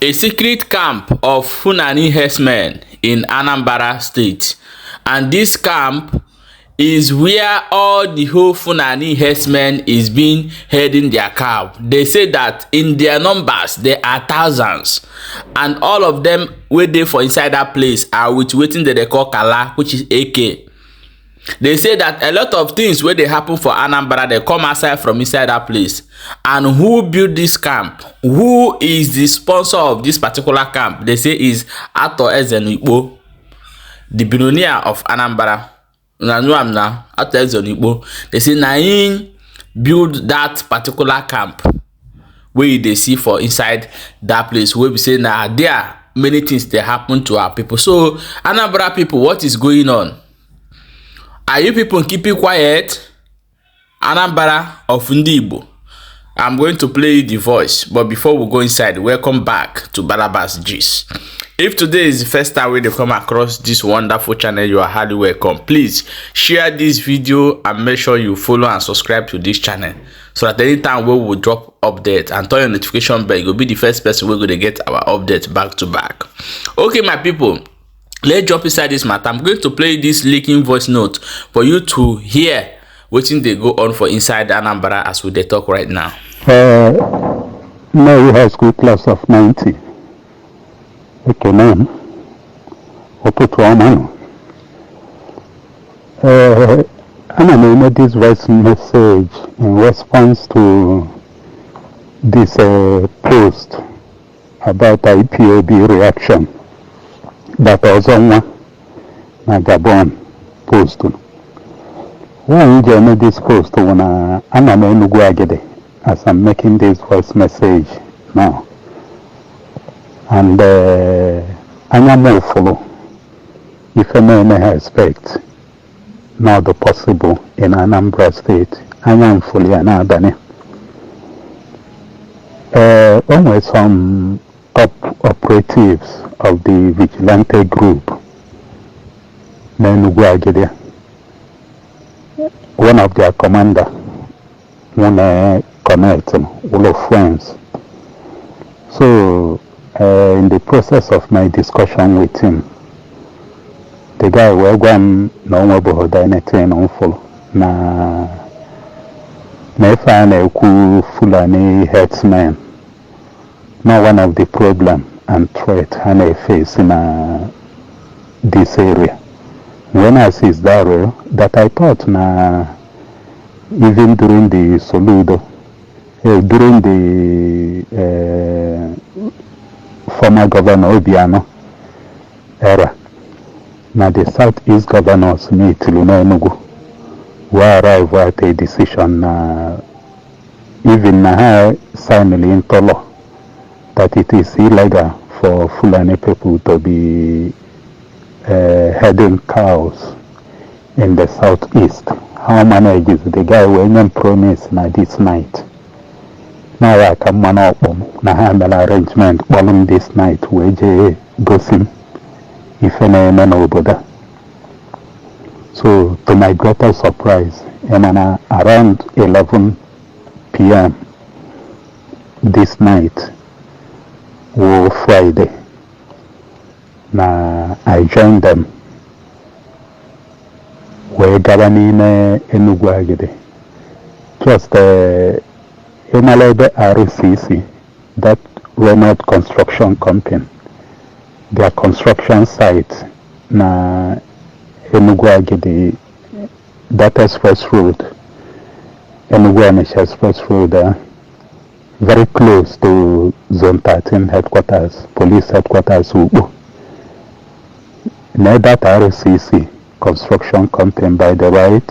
A secret camp of Fulani herdsmen in Anambra State, and this camp is where all the whole Fulani herdsmen is being herding their cow. They say that in their numbers, they are thousands, and all of them wey dey for inside that place are with wetin dem dey call kala, which is AK. They say that a lot of things wey dey happen for Anambra dey come outside from inside that place. And who build this camp? Who is the sponsor of this particular camp? They say is Arthur Eze Ndigbo, the billionaire of Anambra. Una know am na, Arthur Eze Ndigbo. They say na him build that particular camp wey you dey see for inside that place, wey be say na there many things dey happen to our people. So Anambra people, what is going on? Are you people keeping quiet? Anambra of Ndi Igbo. I'm going to play the voice, but before we go inside, welcome back to Balabas Gist. If today is the first time wey dey come across this wonderful channel, you are highly welcome. Please share this video and make sure you follow and subscribe to this channel so that anytime we will drop update and turn your notification bell, you go be the first person wey go dey get our update back to back. Okay, my people, let's jump inside this matter. I'm going to play this leaking voice note for you to hear wetin dey go on for inside Anambra as we dey talk right now. Nnewi High School class of 90. Ekene m. Ụtụtụ ọma nụ. Ee, ana m eme this voice message in response to this post about IPOB reaction that Ọzọnwa na Gabon post. Why m ji eme this post bụ na ana m Enugu Agidi as I'm making this voice message now. And anya m ụfụrụ ife na-eme ha expect not possible in Anambra State. Anya m fụrụ ya n'abalị. Ee, o nwere some top operatives of the vigilante group n'Enugu Agidi. One of their commander wanna connect all of friends. So in the process of my discussion with him, the guy wee gwa m na o nwebụghị anything m fụrụ na ife a na-ekwu Fulani herdsmen, na one of the problem and threat ha na-eface na this area. When I say, "Is that real?" That I thought na even during the Soludo, during the former governor Obiano era, na the Southeast governors meet n'Enugu wee arrive at a decision na even na ha signed into law that it is illegal for Fulani people to be herding cows in the Southeast. How manages the guy wee nye m promise na this night na ya ka mma na ọkpọ m na ha mere arrangement kpọrọ m this night wee jee gosi m ife na-eme n'obodo a. So to my greatest surprise, na around 11 p.m. this night wụ Friday, na I joined them wee gaba n'ime Enugu Agidi, just ịmara ebe RCC, that Renault Construction Company, their construction site na Enugu Agidi, that express road, Enugu Onitsha Express Road, very close to Zone 13 headquarters, police headquarters Ukpo. Na that RCC Construction Company by the right,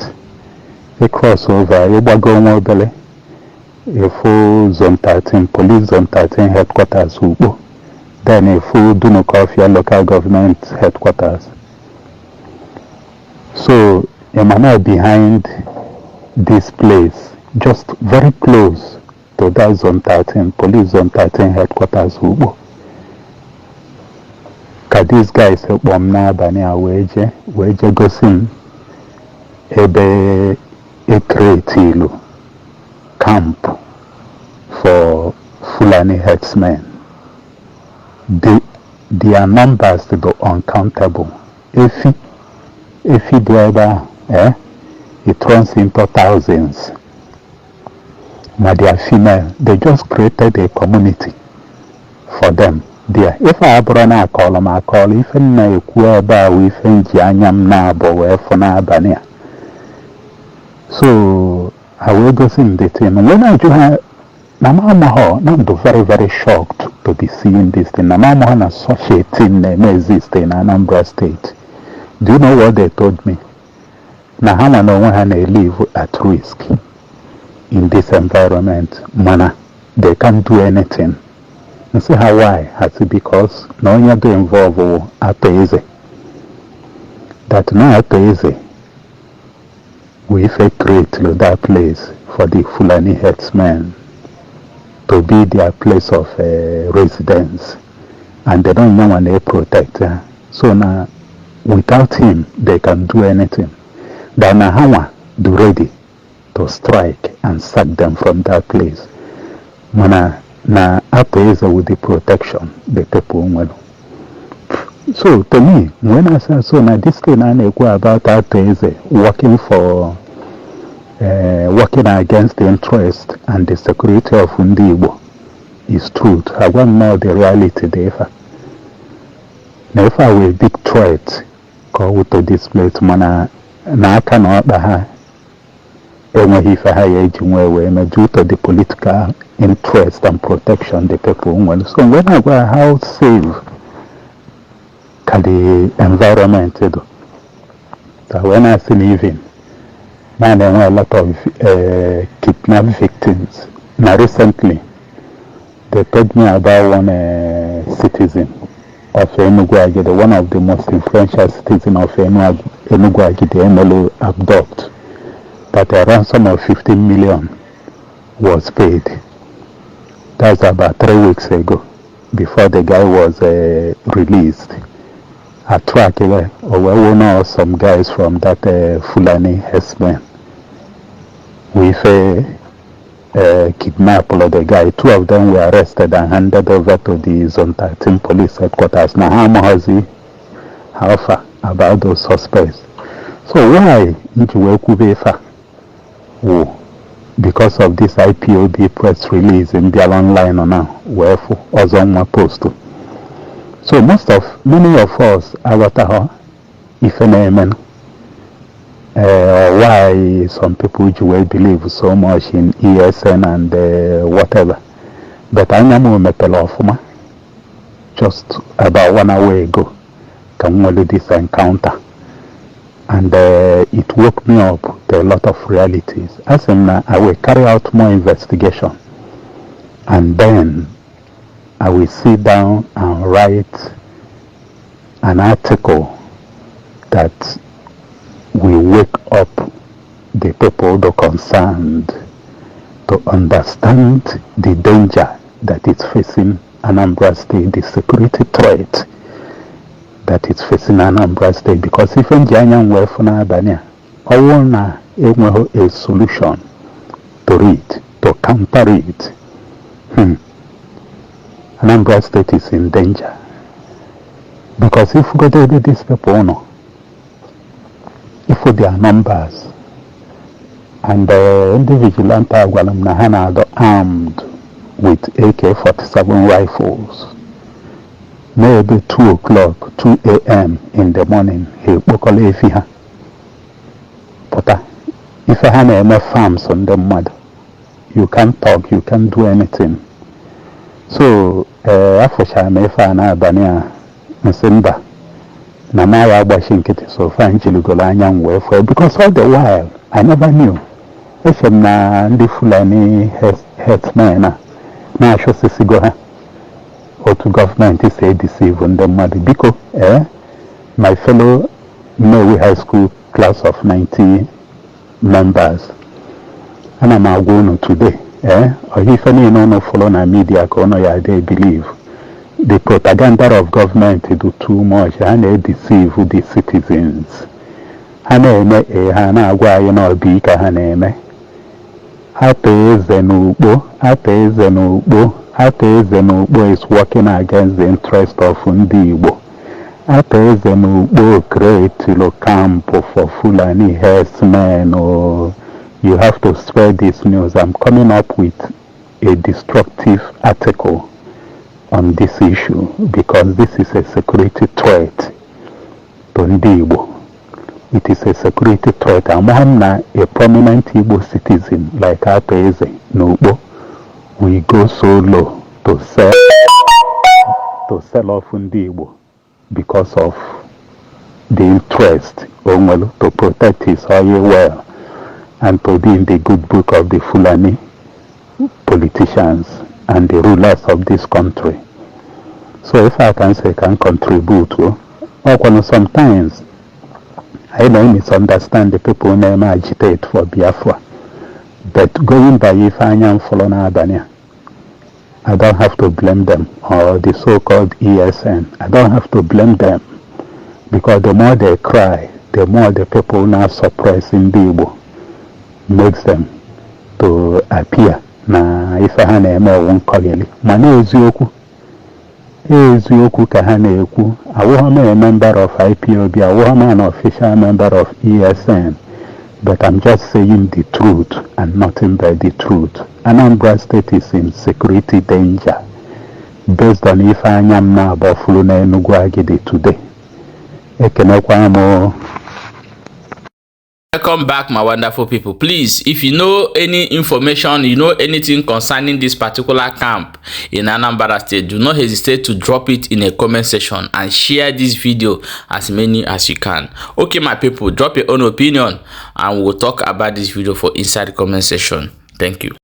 a crossover, ịgbago nwa obere, efu Zone 13, police Zone 13 headquarters Ukpo, then efu Dunukofia Local Government headquarters. So, Emmanuel, behind this place, just very close to that Zone 13, police Zone 13 headquarters Ukpo, ka these guys kpọọ m n'abalị a wee jee gosi m ebe e create camp for Fulani herdsmen. Their numbers dị uncountable. Efi, efi dị ebe ahụ, it runs into thousands. Ma they are female. They just created a community for them there. Ife a bụrụ na akọọlụ m akọọlụ, ife m na-ekwu ebe a wụ ife m ji anya m na-abụ wee fụ n'abalị a. So ha wee gosi m the thing wee na-ajụ ha na m amaghọ na m dị very, very shocked to be seeing this thing, na m amaghọ na such a thing na-eme exist in Anambra State. Do you know what they told me? Na ha nwa na onwe ha na-live at risk in this environment, mana they can't do anything. Nsị ha, "Why?" Ha sị because na onye dị involve wụ Atọ Eze, that na Atọ Eze we ife create that place for the Fulani herdsmen to be their place of residence, and they don't know when they protect ha. So na without him they can do anything, that na ha nwa do ready to strike and sack them from that place, mana na Atọ Eze with the protection the people nwere. So to me, when I say so, na this thing a na-ekwu about Atọ Eze working against the interest and the security of ndị Igbo is truth. Agwa m now the reality dị ife a. Na ife a wee big threat ka ọ wụ to this place, mana na aka na ọkpa ha enweghị ife ha ya eji nwee wee mee due to the political interest and protection the people nwere. So mgbe na-agwa ha how safe ka the environment dị, so wee na-asị na even na na-enwe a lot of kidnap victims. Na recently they told me about one citizen of Enugu Agidi, one of the most influential citizens of Enugu Agidi, emelu abduct, that a ransom of 15 million was paid. That's about 3 weeks ago, before the guy was released. A track or we know some guys from that Fulani herdsmen with a kidnap the guy. Two of them were arrested and handed over to the Zone 13 police headquarters. Now, how much how far about those suspects? So why nji wee kwube ife a wụ because of this IPOB press release in bịara online now wee fụ ọzọ nwa post. So most of many of us aghọtaghọ ife na-eme, why some people ji wee believe so much in ESN and whatever, but anya m mepere ọfụma just about one hour ago ka m nwere this encounter, and it woke me up to a lot of realities. As in, I will carry out more investigation and then I will sit down and write an article that will wake up the people the concerned to understand the danger that is facing Anambra State, the security threat that is facing Anambra State. Because ife nji anya m wee fụ n'abalị a, ọwụ na enweghị a solution to it, to counter it, Anambra State is in danger. Because if you go to these people nọ, if their numbers and ndị vigilante agwara m na ha na-adọ armed with AK-47 rifles, n'ebe 2 o'clock, 2 a.m. in the morning, ha ekpokọrọ efi ha pụta. Ife ha na-eme farms ndị mmadụ, you can't talk, you can't do anything. So ee, afụchara m ife a n'abalị a, nsị mba, na m agha agbachi nkịtị. So fa njiligoro anya m wee fụọ, because all the while I never knew. Eche m na ndị Fulani herdsmen a na-achụsịsịgo ha, otu gọọmenti si edeceive ndị mmadụ. Biko, ee, my fellow Nnewi High School class of 90 members, ana m agwa unu today, ee, ọha ife niile unu fụrụ na media ka unu ya dey believe. The propaganda of government do too much. Ha na-edeceive the citizens. Ha na-eme, ee, ha na-agwa anyị na ọbụ ike ha na-eme. Atọ Eze n'Ukpo, Atọ Eze n'Ukpo. Arthur Eze n'Ukpo is working against the interest of ndị Igbo. Arthur Eze n'Ukpo create camp for Fulani herdsmen. Oh, you have to spread this news. I'm coming up with a destructive article on this issue because this is a security threat to ndị Igbo. It is a security threat. Amaghị m na a prominent Igbo citizen like Arthur Eze n'Ukpo will go so low to sell off ndị Igbo because of the interest o nwere to protect his oil well and to be in the good book of the Fulani politicians and the rulers of this country. So if I can say can contribute, oh, sometimes I may misunderstand the people na-eme agitate for Biafra. But going by ife anya m fụrụ n'abalị a, I don't have to blame them or the so-called ESN. I don't have to blame them because the more they cry, the more the people now suppressing ndị Igbo makes them to appear na ife ha na-eme owu nkọghịlị, mana eziokwu eziokwu ka ha na-ekwu. Awụghọ m a member of IPOB, awụghọ m an official member of ESN, but I'm just saying the truth and nothing but the truth. Anambra State is in security danger based on ife anya m na-agbafuru n'Enugu Agidi today. Ekenekwa m o. Welcome back, my wonderful people. Please, if you know any information, you know anything concerning this particular camp in Anambra State, do not hesitate to drop it in a comment section and share this video as many as you can. Okay, my people, drop your own opinion and we'll talk about this video for inside the comment section. Thank you.